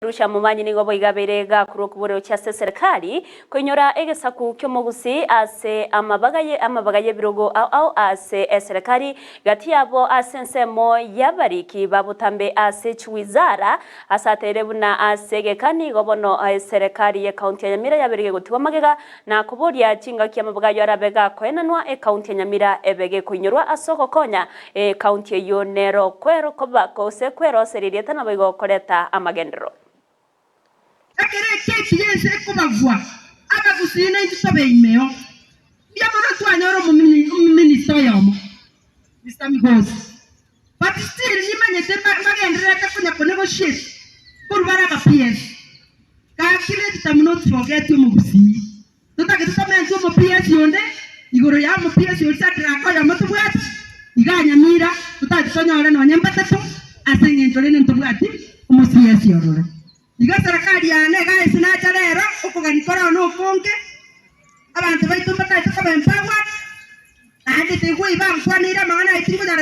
Rusha Momanyi nigo boigo abeire gakorwa okoboreochia ase eserekari koinyora egesaku ki'omogusii ase amabaga ye amabaga y'ebirogo ao ao ase eserekari gati yabo ase ensemo y'abariki ba botambe ase chiwizara ase ateire buna ase egeka nigo bono eserekari y'ekaunti ya Nyamira yabeire gegotigwa magega na koboria chingaki amabaga ayio arabe gakoenanwa ekaunti ya Nyamira ebe gekoinyorwa ase ogokonya Ekaunti eyio nero kwero koba gose kweroseria erieta naboigo koreta amagenderero. Ekero ekeki y'ense ekobagwa, abagusii naintwe tobe imeo. Mbuya mono twanyora omominista oyomo, Mister Migosi, but still nimanyete mbagendererete konya konegotiate korwa bare aba PS. Gaki let them not forget omogusii. Totagete tomentwe omopiesi onde igoro ya omopiesi oria Sadraka oyomo tobwati, iga Nyamira totagete tonyore nonya mbatato ase engencho rende ntobwati omosiesi ororo. Iga serikali yane iga ase nacha rero okogania koreo nokonge, abanto baito mbatagete koba empowered, naende tigwe ibankwaneire amang'ana ayio tingonyara.